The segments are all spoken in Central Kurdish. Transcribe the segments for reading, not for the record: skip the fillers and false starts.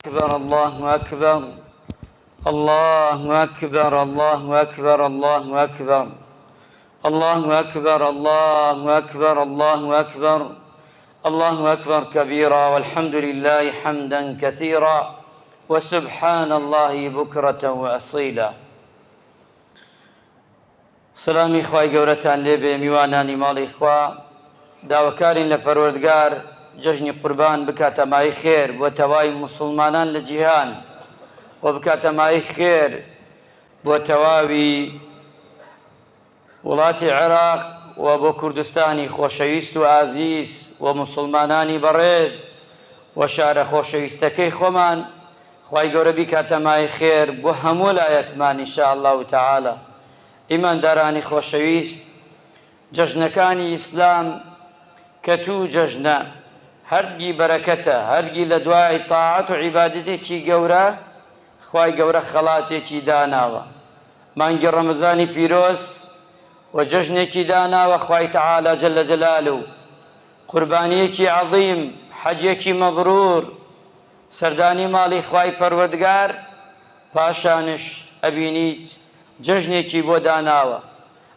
أكبر الله أكبر الله أكبر الله أكبر الله أكبر الله أكبر الله أكبر الله أكبر الله أكبر كبيرا والحمد لله حمدا كثيرا وسبحان الله بكرة وأصيلا. سلامی خوای گەورەتان لێبێ میوانانی ماڵی خوا. داواکارین لە پەروەردگار جەژنی قوربان بکاتە مای خێر بۆ تەواوی موسڵمانان لە جیهان و بکاتە مای خێر بۆ تەواوی وڵاتی عێراق و بۆ کوردستانی خۆشەویست و ئازیز و موسڵمانانی بەڕێز و شارە خۆشەویستەکەی خۆمان. خوای گەورە بیکاتە مای خێر بۆ هەموو لایەکمان إن شاء الله تعالی. ئیماندارانی خۆشەویست، جەژنەکانی ئیسلام کە تو جەژنە هەرگی بەرەکەتە، هەرگی لە دوای تاعەت و عیبادەتێکی گەورە خوای گەورە خەڵاتێکی داناوە. مانگی ڕەمەزانی پیرۆز و جەژنێکی داناوە خوای تەعالا جل جلالو، قوربانیەکی عەظیم، حەجێکی مەبرور، سەردانی ماڵی خوای پەروەردگار، پاشانش ئەبینیت جەژنێکی بۆ داناوە.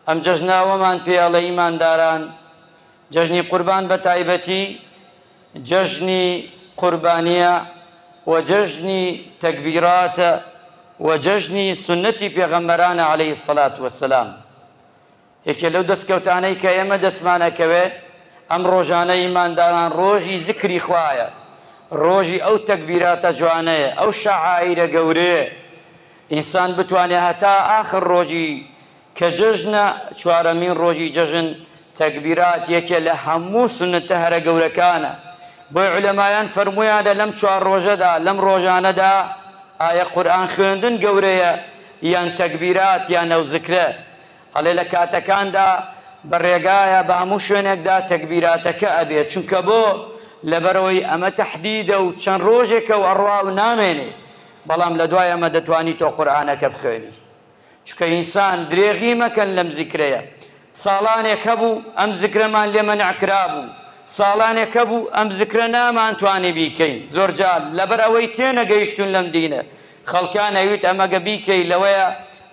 ئەم جەژناوەمان پێ ئەڵێ ئیمانداران جەژنی قوربان بە تایبەتی جەژنی قوربانیە و جەژنی تەکبیراتە و جەژنی سنەتی پێغەمبەرانە عەلەیهی الصلاة والسلام. یەکێ لەو دەستکەوتانەی کە ئێمە دەستمانەکەوێ ئەم ڕۆژانە ئیمانداران ڕۆژی زکری خوایە، ڕۆژی ئەو تەکبیراتە جوانەیە، ئەو شەعایرە گەورەیە. ئینسان بتوانێت هەتا ئاخر ڕۆژی کە جەژنە، چوارەمین ڕۆژی جەژن، تەکبیرات یەکێ لە هەموو سوننەتە هەرە گەورەکانە. بۆی عولەمایان فەرموویانە لەم چوار ڕۆژەدا، لەم ڕۆژانەدا ئایا قورئان خوێندن گەورەیە یان تەکبیرات یان ئەو زکرە؟ ئەڵێ لە کاتەکاندا بە ڕێگایە بە هەموو شوێنێکدا تەکبیراتەکە ئەبێ، چونکە بۆ؟ لەبەرئەوەی ئەمە تەحدیدە و چەند ڕۆژێکە و ئەڕوا و نامێنێ، بەڵام لە دوای ئەمە دەتوانی تۆ قورئانەکە بخوێنی. چونکە ئینسان درێغی مەکەن لەم زیکرەیە. ساڵانێک هەبوو ئەم زیکرەمان لێ مەنع کرابوو، ساڵانێک هەبوو ئەم زیکرە نامانتوانی بیکەین، زۆرجار لەبەر ئەوەی تێنەگەیشتوون لەم دینە. خەڵکان ئەویت ئەمەگە بیکەی لەوەیە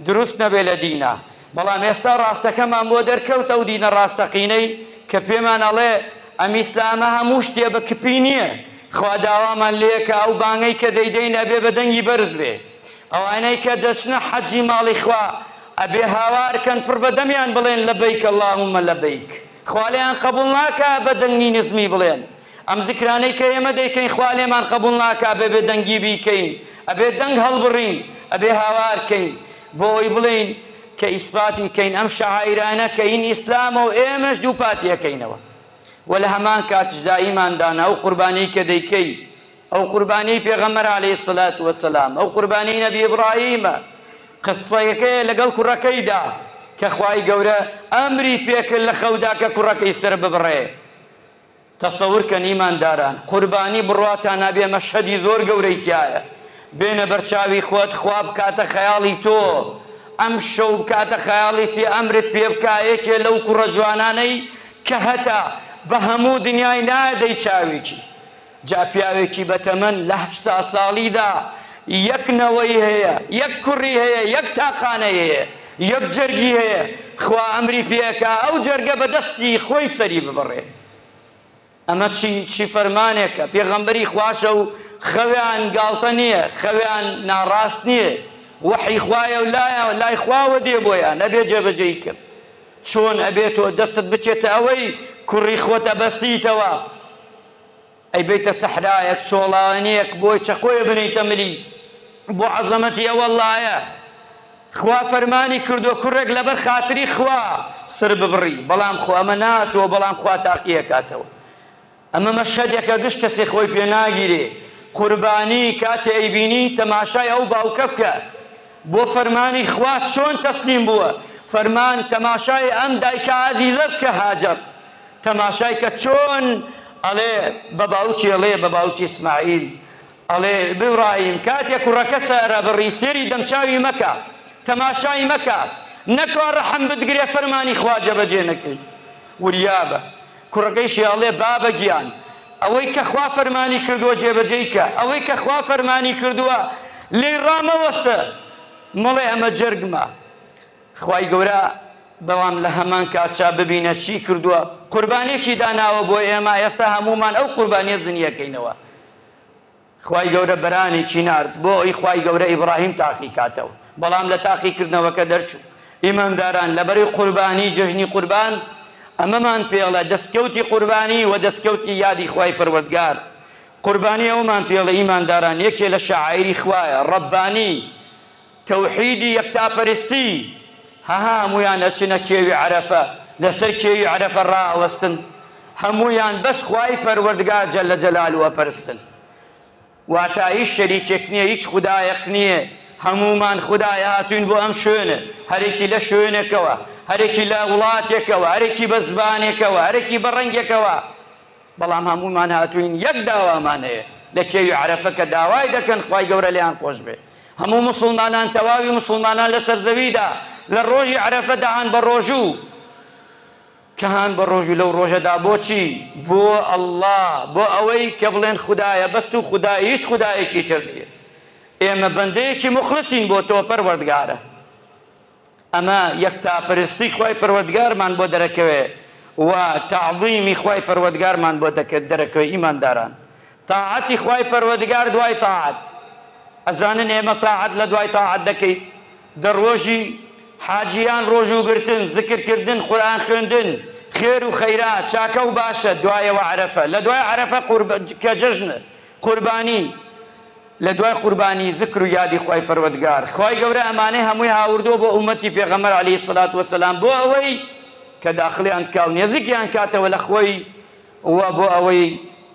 دروست نەبێ لە دینا، بەڵام ئێستا ڕاستەکەمان بۆ دەرکەوت، ئەو دینە ڕاستەقینەی کە پێمان ئەڵێ ئەم ئیسلامە هەموو شتێ بە کپی نییە. خوا داوامان لێکە ئەو بانگەی کە دەیدەین ئەبێ بە دەنگی بەرز بێ. ئەوانەی کە دەچنە حەجی ماڵی خوا ئەبێ هاوار کەن پڕ بە دەمیان بڵێن لبیک اللهم لبیک. خوا لێیان قبوڵ ناکا بە دەنگی نزمی بڵێن. ئەم زیکرانەی کە ئێمە دەیکەین خوا لێمان قبوڵ ناکا بێ بێ دەنگی بیکەین، ئەبێ دەنگ هەڵبڕین، ئەبێ هاوار کەین بۆ ئەوەی بڵێین کە ئیسپاتی کەین ئەم شەعایرانە کە هین ئیسلامە و ئێمەش دووپاتی ئەکەینەوە. و لە هەمان کاتیشدا ئیماندانە ئەو قوربانیەی کە دەیکەی، ئەو قوربانیەی پێغەمبەر عەلەیهی سڵات وەسەلام، ئەو قوربانیەی نەبی ئیبراهیمە، قسەیەکەیە لەگەڵ کوڕەکەیدا کە خوای گەورە ئەمری پێکرد لە خەودا کە کوڕەکەی سەر ببڕێ. تەسەور کەن ئیمانداران، قوربانی بڕواتان نابێ مەشهەدی زۆر گەورەی تیایە، بێنە بەرچاوی خۆت خوا بکاتە خەیاڵی تۆ، ئەم شەو بکاتە خەیاڵی تێ ئەمرت پێ بکا یەکێ لەو کوڕە جوانانەی کە هەتا بە هەموو دنیای نادەی چاوێکی. جا پیاوێکی بەتەمەن لە 80 ساڵیدا یەک نەوەی هەیە، یەک کوڕی هەیە، یەک تاقانەی هەیە، یەک جەرگی هەیە، خوا ئەمری پێکا ئەو جەرگە بە دەستی خۆی سەری ببڕێ. ئەمە چی چی فەرمانێکە؟ پێغەمبەری خواشە و خەویان گاڵتە نییە، خەویان ناڕاست نییە، وەحی خوایە و لای خواوە دێ بۆیان، ئەبێ جێبەجێی کرد. چۆن ئەبێ تۆ دەستت بچێتە ئەوەی کوڕی خۆت ئەبەستیتەوە، ئەی بیتە سەحرایەک چۆڵانیەک بۆی چەقۆیە بنیتە ملی بۆ عەزەمەتی ئەو اللەیە. خوا فەرمانی کردووە کوڕێک لەبەر خاتری خوا سر ببڕی، بەڵام خۆ ئەمە ناتوە، بەڵام خوا تاقیەکاتەوە. ئەمە مەشهەدێکە گشت کەسێ خۆی پێ ناگیرێ. قوربانی کاتێ ئەیبینی تەماشای ئەو باوکە بکە بۆ فەرمانی خوا چۆن تەسلیم بووە. فەرمان تەماشای ئەم دایکە ئازیزە بکە هاجەر، تەماشای کە چۆن ئەڵێ بە باوکی، ئەڵێ بە باوکی ئیسماعیل، ئەڵێ ئیبراهیم کاتێ کوڕەکە سەرە بڕی سێری دەمچاوی مەکە، تەماشای مەکە، نەکوا ڕەحم بتگرێ فەرمانی خوا جێبەجێ نەکەی. وریابە. کوڕەکەیشی ئەڵێ بابە گیان. ئەوەی کە خوا فەرمانی کردووە جێبەجێی کە، ئەوەی کە خوا فەرمانی کردووە لێی ڕامەوەستە، مەڵێ ئەمە جەرگمە. خوای گەورە بەڵام لە هەمان کاتشا ببینە چی کردووە، قوربانیەکی داناوە بۆ ئێمە، ئێستا هەموومان ئەو قوربانیە زنیەکەینەوە. خوای گەورە بەرانێکی نارد بۆ ئەوەی خوای گەورە ئیبڕاهیم تاقی کاتەوە، بەڵام لە تاقیکردنەوەکە دەرچوو. ئیمانداران لەبەرەی قوربانی جەژنی قوربان ئەمەمان پێڵە دەستکەوتی قوربانی و دەستکەوتی یادی خوای پەروەردگار. قوربانی ئەوەمان پێڵێ ئیمانداران یەکێ لە شەعائیری خوایە، ڕەبانی، تەوحیدی یەکتاپەرستی، هەها هەموویان ئەچنە کێوی عەرەفە، لەسەر کێوی عەرەفە ڕائەوەستن، هەموویان بەس خوای پەروەردگار جل جلالە ئەپەرستن، واتا هیچ شەریکێک نییە، هیچ خودایەک نییە، هەموومان خودایە هاتووین بۆ ئەم شوێنە، هەرێکی لە شوێنێکەوە، هەرێکی لە وڵاتێکەوە، هەرێکی بە زبانێکەوە، هەرێکی بە ڕەنگێکەوە، بەڵام هەموومان هاتووین یەک داوامان هەیە لە کێوی عەرەفە کە داوای دەکەن خوای گەورە لێیان خۆش بێ. هەموو موسڵمانان تەواوی موسڵمانان لەسەر زەویدا لە ڕۆژی عەرەفەدا هان بە ڕۆژوو کە هان بە ڕۆژوو لەو ڕۆژەدا بۆچی؟ بۆ اللە بۆ ئەوەی کە بڵێن خودایە بەس تو خودای هیچ خودایەکی تر نییە ئێمە بەندەیەکی موخلسین بۆ تۆ پەروەردگارە. ئەمە یەکتاپەرستی خوای پەروەردگارمان بۆ دەرەکەوێ و تەعظیمی خوای پەروەردگارمان بۆ دەرەکەوێ ئیمانداران تاعەتی خوای پەروەردگار دوای تاعەت ئەزانن ئێمە تاعەت لە دوای تاعەت دەکەین دە ڕۆژی حاجیان ڕۆژوو گرتن زکرکردن قورئان خوێندن خێر و خەیرات چاکە و باشە دوایەوە عەرەفە لە دوای عەرەفە کە جەژنە قوربانی لە دوای قوربانی زکر و یادی خوای پەروەردگار، خوای گەورە ئەمانەی هەمووی هاوردووە بۆ ئوممەتی پێغەمبەر علیە الصلوة والسلام بۆ ئەوەی کە داخڵیان بکا و نێزیکیان کاتەوە لە خۆی و بۆ ئەوەی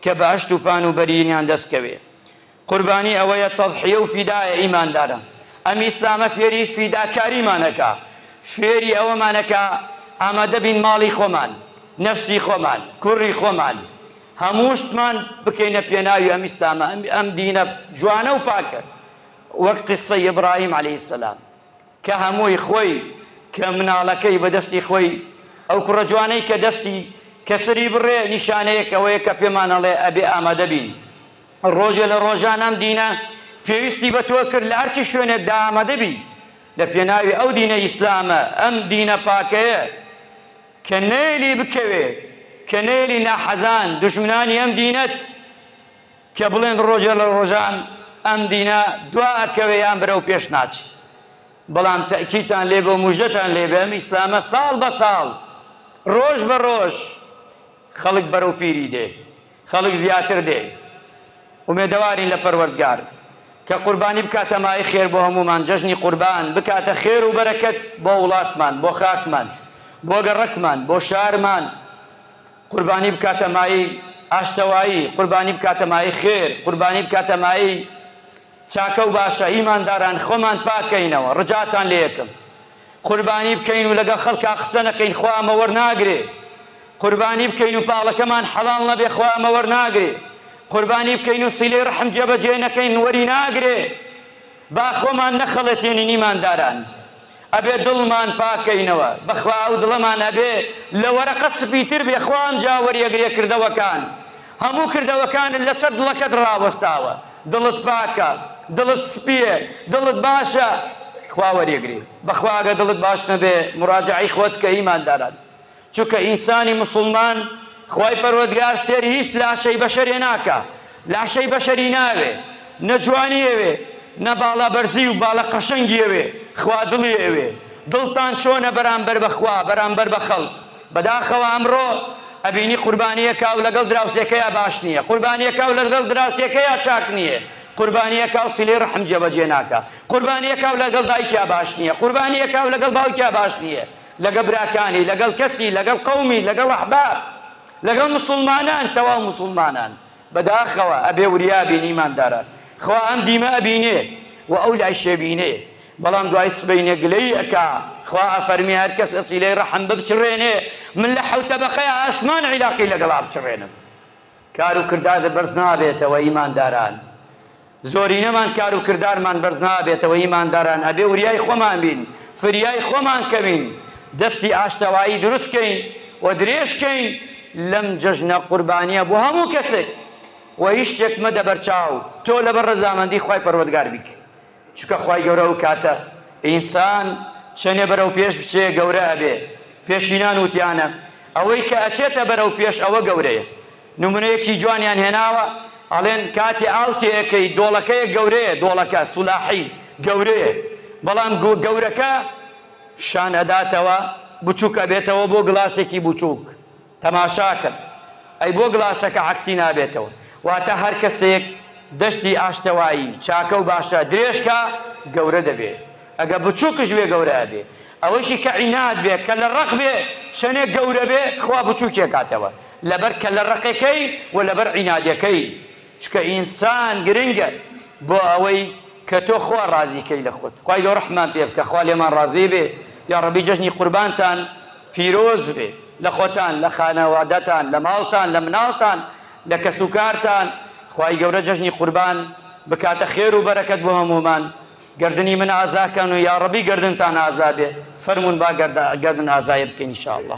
کە بەهەشت و پان و بەرینیان دەست کەوێ. قوربانی ئەوەیە تەضحیە و فیدایە ئیماندارە. ئەم ئیسلامە فێری فیداکاریمان ئەکا، فێری ئەوەمان ئەکا ئامادە بین ماڵی خۆمان، نەفسی خۆمان، کوڕی خۆمان، هەموو شتمان بکەینە پێناوی ئەم ئیسلامە ئەم دینە جوانە و پاکە وەک قسەی ئیبراهیم عەلەیهی سەلام کە هەمووی خۆی کە مناڵەکەی بە دەستی خۆی ئەو کوڕە جوانەی کە دەستی کە سەری بڕێ نیشانەیەک ئەوەیە کە پێمان ئەڵێ ئەبێ ئامادە بین ڕۆژێ لە ڕۆژان ئەم دینە پێویستی بە تۆ کرد لە هەرچی شوێنێکدا ئامادە بی لە پێناوی ئەو دینە ئیسلامە ئەم دینە پاکەیە کە نەیەلی بکەوێ، کە نەیەلی ناحەزان، دوژمنانی ئەم دینەت، کە بڵێن ڕۆژێ لە ڕۆژان ئەم دینە دوا ئەکەوێ یان بەرەو پێش ناچێ. بەڵام تەئکیدتان لێ بێ و موژدەتان لێ بێ ئەم ئیسلامە ساڵ بە ساڵ، ڕۆژ بە ڕۆژ خەڵک بەرەو پیری دێ. خەڵک زیاتر دێ. ئومێدەوارین لە پەروەردگار کە قوربانی بکاتە مایەی خێر بۆ هەموومان، جەژنی قوربان بکاتە خێر و بەرەکەت بۆ وڵاتمان، بۆ خاکمان، بۆ گەڕەکمان، بۆ شارمان، قوربانی بکاتە مایەی ئاشتەوایی، قوربانی بکاتە مایەی خێر، قوربانی بکاتە مایەی چاکە و باشە، ئیمانداران خۆمان پاک کەینەوە، ڕجاتان لێ ئەکەم قوربانی بکەین و لەگەڵ خەڵکا قسە نەکەین خوا ئەمە وەرناگرێ، قوربانی بکەین و پاڵەکەمان حەڵاڵ نەبێ خوا ئەمە وەرناگرێ، قوربانی بکەین و سیلەی ڕەحم جێبەجێ نەکەین وەری ناگرێ، با خۆمان نەخەڵەتێنین ئیمانداران ئەبێ دڵمان پاک کەینەوە، بەخوا ئەو دڵەمان ئەبێ لە وەرەقە سپیتر بێ خوا ئەمجا وەریەگرێ کردەوەکان هەموو کردەوەکانت لەسەر دڵەکەت ڕاوەستاوە دڵت پاکە دڵت سپیە دڵت باشە خوا وەریەگرێ بەخوا ئەگەر دڵت باش نەبێ مراجعەی خۆت کە ئیمانداران چونکە ئینسانی موسڵمان خوای پەروەردگار سێری هیچ لاشەی بەشەرێ ناکا لاشەی بەشەری ناوێ نە جوانی ئەوێ نە باڵا بەرزی و باڵا قەشەنگی ئەوێ خوا دڵی ئەوێ دڵتان چۆنە بەرامبەر بە خوا بەرامبەر بە خەڵک بەداخەوە ئەمڕۆ ئەبینی قوربانیەکا و لەگەڵ دراوسێکەیا باش نییە قوربانیەکا و لەگەڵ دراوسێکەیا چاک نییە قوربانیەکا و سیلەی ڕەحم جێبەجێ ناکا قوربانیەکا و لەگەڵ دایکیا باش نییە قوربانیەکا و لەگەڵ باوکیا باش نییە لەگەڵ براکانی، لەگەڵ کەسی، لەگەڵ قەومی، لەگەڵ ئەحباب، لەگەڵ موسوڵمانان، تەواو موسوڵمانان. بەداخەوە ئەبێ وریا بین ئیمانداران. خوا ئەم دیمە ئەبینێ و ئەو لایش ئەبینێ. بەڵام دوای سبەینێ گلەیی ئەکا. خوا ئەفەرمێ هەر کەس ئەسیلەی ڕەحم بپچڕێنێ من لە حەوت تەبەقەی ئاسمان عیلاقی لەگەڵا بچڕێنم. کار و کردارت بەرز نابێتەوە ئیمانداران. زۆرینەمان کار و کردارمان بەرز نابێتەوە ئیمانداران ئەبێ وریای خۆمان بین فریای خۆمان کەوین دەستی ئاشتەوایی دروست کەین و درێژ کەین. لەم جەژنە قوربانیە بۆ هەموو کەسێک و هیچ شتێک مەدە بەرچاو تۆ لەبەر ڕەزامەندی خوای پەروەردگار بیک چونکە خوای گەورە ئەو کاتە ئینسان چەنێ بەرەو پێش بچێ گەورە ئەبێ پێشینان وتیانە ئەوەی کە ئەچێتە بەرەو پێش ئەوە گەورەیە نمونەیەکی جوانیان هێناوە ئەڵێن کاتێ ئاو تێ ئەکەی دۆڵەکەیە گەورەیە دۆڵەکە سولاحی گەورەیە بەڵام گەورەکە شان ئەداتەوە بچوک ئەبێتەوە بۆ گڵاسێکی بچوک تەماشاکەن ئەی بۆ گڵاسەکە عەکسی نابێتەوە واتە هەر کەسێک دەستی ئاشتەوایی چاکە و باشە درێژ کا گەورە دەبێ ئەگە بچوکش بێ گەورە ئەبێ ئەوەشی کە عیناد بێ کە لە ڕق بێ چەنێ گەورە بێ خوا بچوکێ کاتەوە لەبەر کەلە ڕقێکەی و لەبەر عینادەکەی چونکە ئینسان گرنگە بۆ ئەوەی کە تۆ خوا ڕازی کەی لە خۆت خوای گەورە ڕەحمان پێ بکە خوا لێمان ڕازی بێ یا ڕەبی جەژنی قوربانتان پیرۆز بێ لە خۆتان لە خانەوادەتان لە ماڵتان لە مناڵتان لە کەسوکارتان خوای گەورە جەژنی قوربان بکاتە خێر و بەرەکەت بۆ هەموومان گەردنی من ئازا کەن و یا ڕەبی گەردنتان ئازا بێ فەرموون با گەردن ئازایە بکەین ان شاء الله.